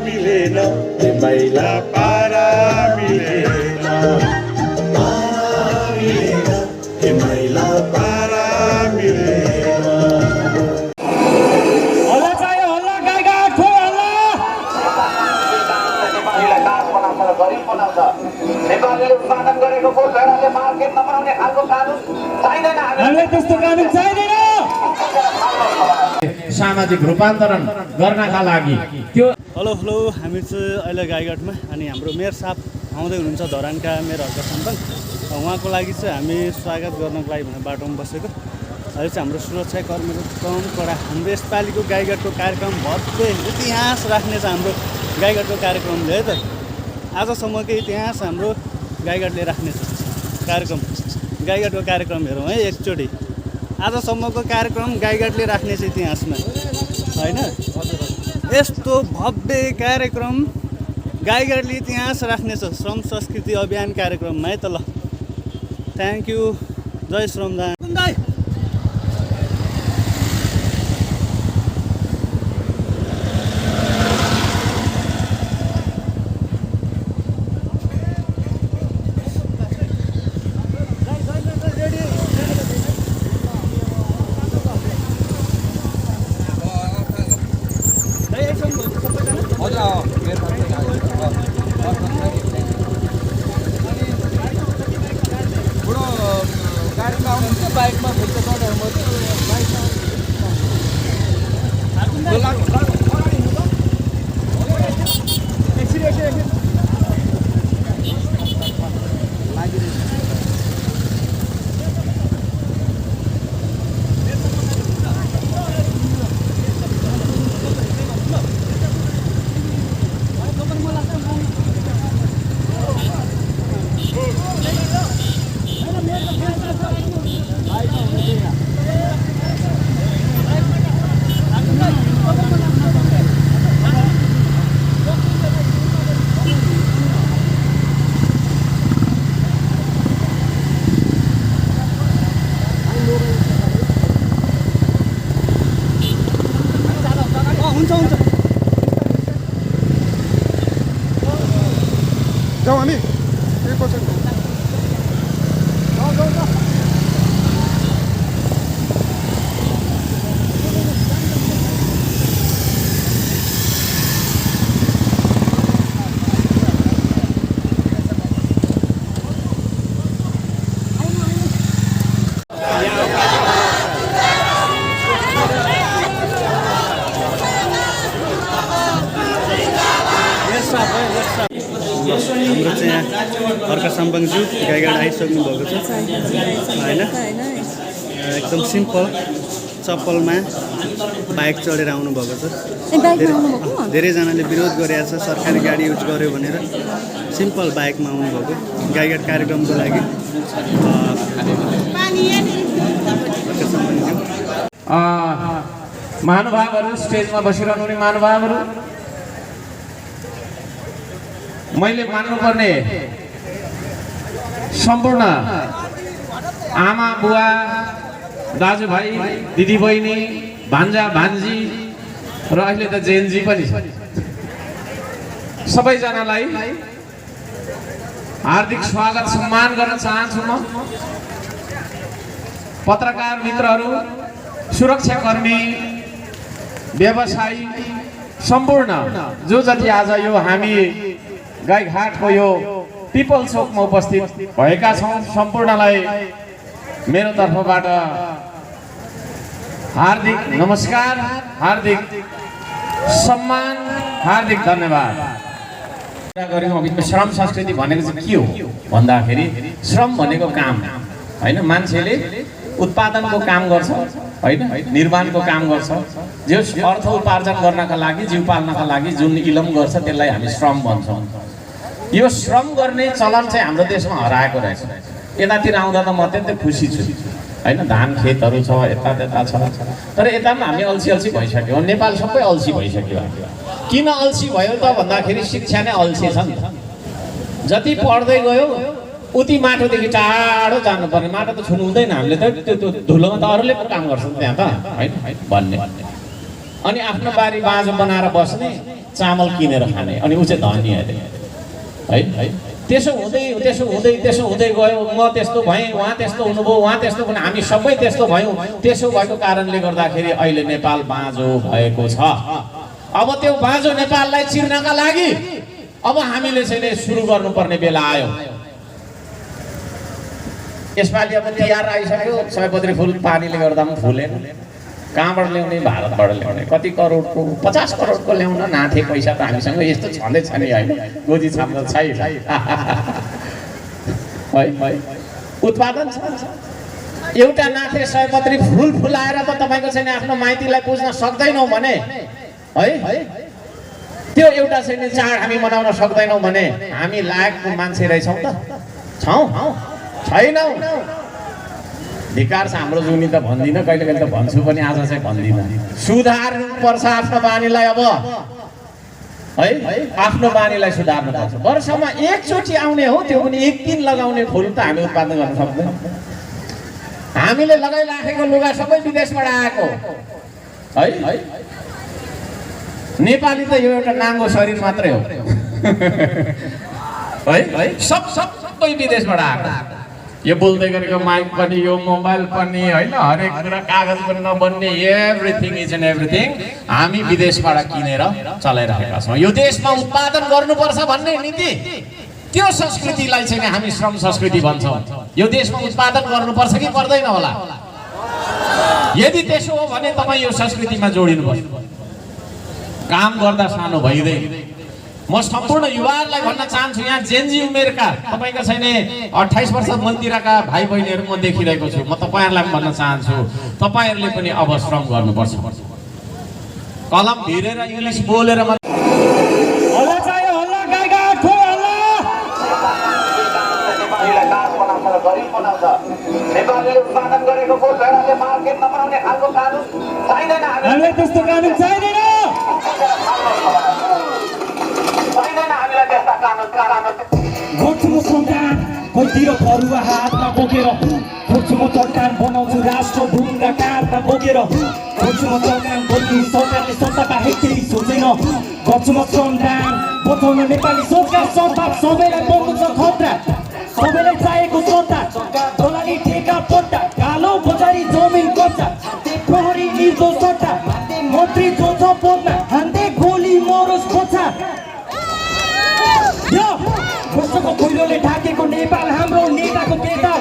मिलेन तिमीलाई पारा मिलेन तिमीलाई पारा मिलेन हल्ला चाहियो हल्ला गाईघाट खोइ हल्ला नेपालले उत्पादन गरेको गोलभेडाले मार्केटमा बनाउने खालको कानुन चाहिँदैन हामीलाई त्यस्तो कानुन चाहिँदैन सामाजिक रूपान्तरण गर्नका लागि त्यो हेलो हामी चाहिँ अहिले गाईघाटमा अनि हाम्रो मेयर साहब आउँदै हुनुहुन्छ धरानका मेयरहरूका सम्पन्न उहाँको लागि चाहिँ हामी स्वागत गर्नको लागि भनेर बाटोमा बसेको अहिले चाहिँ हाम्रो सुरक्षाकर्मीहरू कम कडा हाम्रो यसपालिको गाईघाटको कार्यक्रम भव्य इतिहास राख्ने छ हाम्रो गाईघाटको कार्यक्रमले है त आजसम्मको इतिहास हाम्रो गाईघाटले राख्ने छ कार्यक्रम गाईघाटको कार्यक्रम हेरौँ है एकचोटि आजसम्मको कार्यक्रम गाईघाटले राख्ने छ इतिहासमा होइन यस्तो भव्य कार्यक्रम गाईघाटले इतिहास राख्नेछ श्रम संस्कृति अभियान कार्यक्रममा है त ल थ्याङ्क यू जय श्रमदान हाम्रो चाहिँ यहाँ अर्का साम्बाङज्यू गाईघाट आइसक्नु भएको छ होइन एकदम सिम्पल चप्पलमा बाइक चढेर आउनुभएको छ धेरैजनाले विरोध गरेको छ सरकारी गाडी युज गर्यो भनेर सिम्पल बाइकमा आउनुभएको गाईघाट कार्यक्रमको लागि महानुभावहरू स्टेजमा बसिरहनु हुने महानुभावहरू मैले मान्नुपर्ने सम्पूर्ण आमा बुवा दाजुभाइ दिदीबहिनी भान्जा भान्जी र अहिले त जेएनजी पनि छ सबैजनालाई हार्दिक स्वागत सम्मान गर्न चाहन्छु म पत्रकार मित्रहरू सुरक्षाकर्मी व्यवसायी सम्पूर्ण जो जति आज यो हामी गाईघाटको यो पिपल चोकमा उपस्थित भएका छौँ सम्पूर्णलाई मेरो तर्फबाट हार्दिक नमस्कार हार्दिक सम्मान हार्दिक धन्यवाद। श्रम संस्कृति भनेको चाहिँ के हो भन्दाखेरि श्रम भनेको काम होइन मान्छेले उत्पादनको काम गर्छ होइन निर्माणको काम गर्छ जो अर्थ उपार्जन गर्नका लागि जीव पाल्नका लागि जुन इलम गर्छ त्यसलाई हामी श्रम भन्छौँ। यो श्रम गर्ने चलन चाहिँ हाम्रो देशमा हराएको रहेछ यतातिर आउँदा त म अत्यन्तै खुसी छु होइन धान खेतहरू छ यता त्यता छ तर यता पनि हामी अल्छी अल्छी भइसक्यो नेपाल सबै अल्छी भइसक्यो। किन अल्छी भयो त भन्दाखेरि शिक्षा नै अल्छी छ नि जति पढ्दै गयो उति माटोदेखि टाढो जानुपर्ने माटो त छुनु हुँदैन हामीले त त्यो धुलोमा त अरूले काम गर्छन् त्यहाँ त होइन भन्ने अनि आफ्नो बारी बाँझो बनाएर बस्ने चामल किनेर खाने अनि ऊ चाहिँ धनी अरे है त्यसो हुँदै गयो म त्यस्तो भएँ उहाँ त्यस्तो हुनुभयो उहाँ त्यस्तो भने हामी सबै त्यस्तो भयौँ त्यसो भएको कारणले गर्दाखेरि अहिले नेपाल बाँझो भएको छ अब त्यो बाँझो नेपाललाई चिर्नका लागि अब हामीले चाहिँ सुरु गर्नुपर्ने बेला आयो यसपालि अब तिहार आइसक्यो सयपत्री फुल पानीले गर्दा पनि फुलेन कहाँबाट ल्याउने भारतबाट ल्याउने कति करोडको 50 करोडको ल्याउन नाथे पैसा त हामीसँग यस्तो छँदैछ नि होइन गोजी छाम्दा छैन है उत्पादन छ एउटा नाथे सयपत्री फुल फुलाएर त तपाईँको चाहिँ आफ्नो माइतीलाई पुज्न सक्दैनौँ भने है त्यो एउटा चाहिँ चाड हामी मनाउन सक्दैनौँ भने हामी लायकको मान्छे रहेछौँ त छौँ छैनौँ धिकार छ हाम्रो जुनी त भन्दिनँ कहिले कहिले त भन्छु पनि आज चाहिँ भन्दिनँ सुधार्नुपर्छ आफ्नो बानीलाई अब है आफ्नो बानीलाई सुधार्नुपर्छ वर्षमा एकचोटि आउने हो त्यो पनि एक दिन लगाउने फुल त हामी उत्पादन गर्न सक्दैनौँ हामीले लगाइराखेको लुगा सबै विदेशबाट आएको है नेपाली त यो एउटा नाङ्गो शरीर मात्रै हो है सबै विदेशबाट आएको यो बोल्दै गरेको माइक पनि यो मोबाइल पनि होइन हरेक कुरा कागज पनि नबन्ने एभ्रिथिङ इज एन्ड एभ्रिथिङ हामी विदेशबाट किनेर चलाइरहेका छौँ यो देशमा उत्पादन गर्नुपर्छ भन्ने नीति त्यो संस्कृतिलाई चाहिँ हामी श्रम संस्कृति भन्छौँ यो देशमा उत्पादन गर्नुपर्छ कि पर्दैन होला यदि त्यसो हो भने तपाईँ यो संस्कृतिमा जोडिनुपर्छ काम गर्दा सानो भइँदै म सम्पूर्ण युवाहरूलाई भन्न चाहन्छु यहाँ जेनजी उमेरका तपाईँका छैन 28 वर्ष मन्दिरका भाइ बहिनीहरू म देखिरहेको छु म तपाईँहरूलाई पनि भन्न चाहन्छु तपाईँहरूले पनि अब श्रम गर्नुपर्छ कलम भिरेर इङ्ग्लिस बोलेर हल्ला चाहियो हल्ला गाईघाट खोइ हल्ला नेपालीले उत्पादन गरेको गोलभेडाले मार्केट नपाउने खालको कानुन छैदैन हामीलाई त्यस्तो कानुन छैदैन गर्छु म सन्तान कोहीतिर फरुवा हातमा बोकेर गर्छु म चट्टान बनाउँछु राष्ट्र ढुङ्गा काँधमा बोकेर गर्छु म चट्टान बोकी सरकारले सत्ता बाहेक केही सोचेन गर्छु म सन्तान बचाउन नेपाली सरकार सरकार सबैलाई बन्नु छ खतरा सबैलाई चाहिएको सत्ता दलाली ठेका पट्टा कालो बजारी जमिन कच्चा प्रहरी निर्दोष सट्टा मन्त्री जो छ पदमा हान्दै गोली मरोस् पछा वर्षको पहिरोले ढाकेको नेपाल हाम्रो नेताको केटा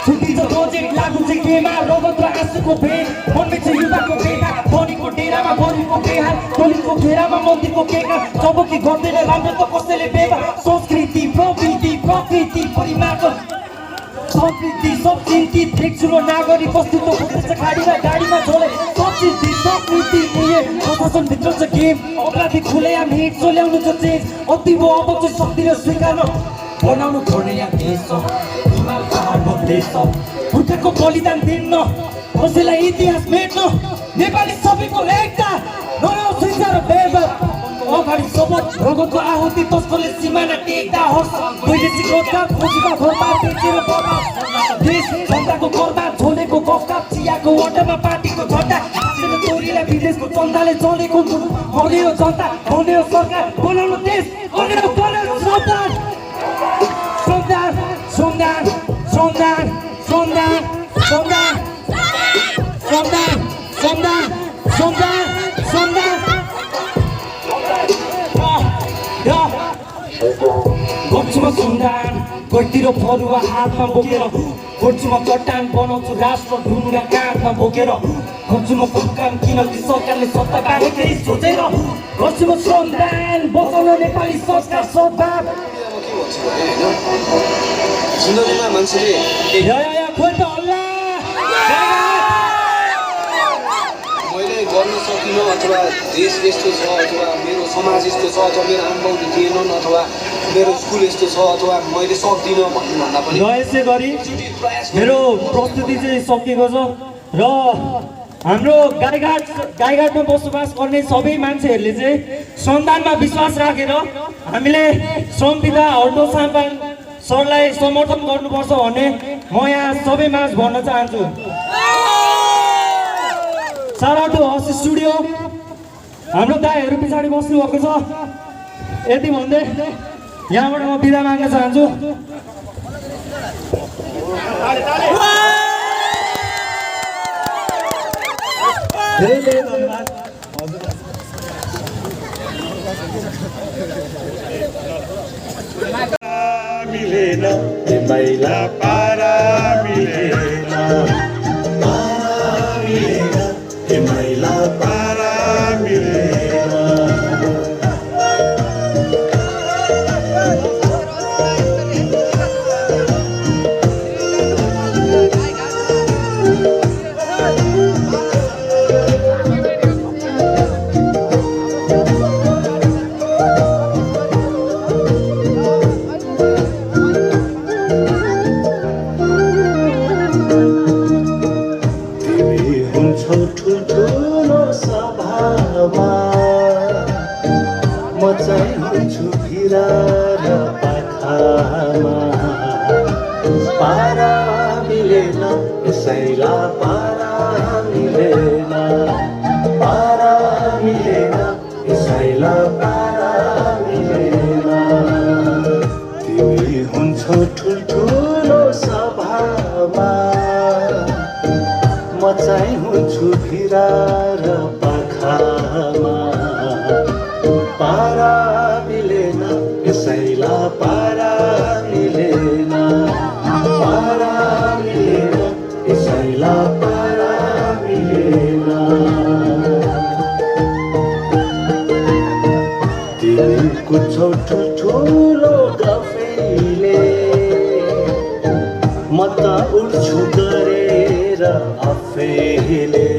छुट्टिन्छ प्रोजेक्ट लागु चाहिँ केमा रगत र आँसुको भेट बन्ने छ युवाको बेटा बनीको डेरामा बनीको बेहाल टोलीको घेरामा मन्दिरको केका जब कि गर्दैन राम्रो त कसैले बेवा संस्कृति प्रवृत्ति प्रकृति परिमार्जन संस्कृति सब चिन्तित देख्छु र नागरिक वस्तुत्व हुँदैछ खाडीमा गाडीमा झोले संस्कृति संस्कृति प्रशासनभित्र छ गेम अपराधी खुलेआम हिट चल्याउनु छ चेन्ज अति वो अब चाहिँ सक्दिन स्वीकार्न बनाउनु पर्ने यहाँ देश छ हिमाल पहाडको देश छ पुर्खाको बलिदान दिन्न कसैलाई इतिहास मेट्न नेपाली सबैको एकता नराउ शिक्षा र भेदभाव अगाडि सबत रगतको आहुति तस्करले सिमाना टेक्दा होस् वैदेशिक रोजगार खोजीमा घरबार बेचेर बर्बाद देश जनताको बर्बाद झोलेको गफकाप चियाको अड्डामा पार्टीको झट्टा चोरीलाई विदेशको चन्दाले चलेको हरेयो जनता हरेयो सरकार बनाउनु देश हरेयो सन्तान सन्तान सन्तान सन्तान सन्तान सन्तान सन्तान सन्तान सन्तान सन्तान गर्छु म सन्तान कोहीतिर फरुवा हातमा बोकेर गर्छु म चट्टान बनाउँछु राष्ट्र ढुङ्गा काँधमा बोकेर गर्छु म काम किनकि सरकारले सत्ता बाहेक केही सोचेन गर्छु म सन्तान बचाउन नेपाली संस्कार सद्भाव जिन्दगीमा मान्छेले खोइ त हल्ला मैले गर्न सकिनँ अथवा देश यस्तो छ अथवा मेरो समाज यस्तो छ अथवा मेरो आमाबाउले दिएनन् अथवा मेरो स्कुल यस्तो छ अथवा मैले सक्दिनँ भन्नुभन्दा पनि यसै गरी मेरो प्रस्तुति चाहिँ सकिएको छ र हाम्रो गाईघाटमा बसोबास गर्ने सबै मान्छेहरूले चाहिँ सन्तानमा विश्वास राखेर हामीले संविधा हर्दो साम्पान सरलाई समर्थन गर्नुपर्छ भन्ने म यहाँ सबै माझ भन्न चाहन्छु। Shout out to House Studio हाम्रो दाइहरू पछाडि बस्नु भएको छ। यति भन्दै यहाँबाट म बिदा माग्न चाहन्छु। धेरै धेरै धन्यवाद। मिलेन तिमीलाई पारा मिलेन तिमीलाई पारा मिलेन पारा मिलेन यसैला पारा मिलेन पारा मिलेन यसैला पारा मिलेन तिमी हुन्छौ ठुल्ठुलो सभामा म चाहिँ हुन्छु भिरा र पाखामा पारा मिलेन यसैला पारा मिलेन पारा मिलेन यसैला पारा मिलेन तिमी कुछौ ठुल्ठुलो गफैले म त उड्छु गरेर आफैले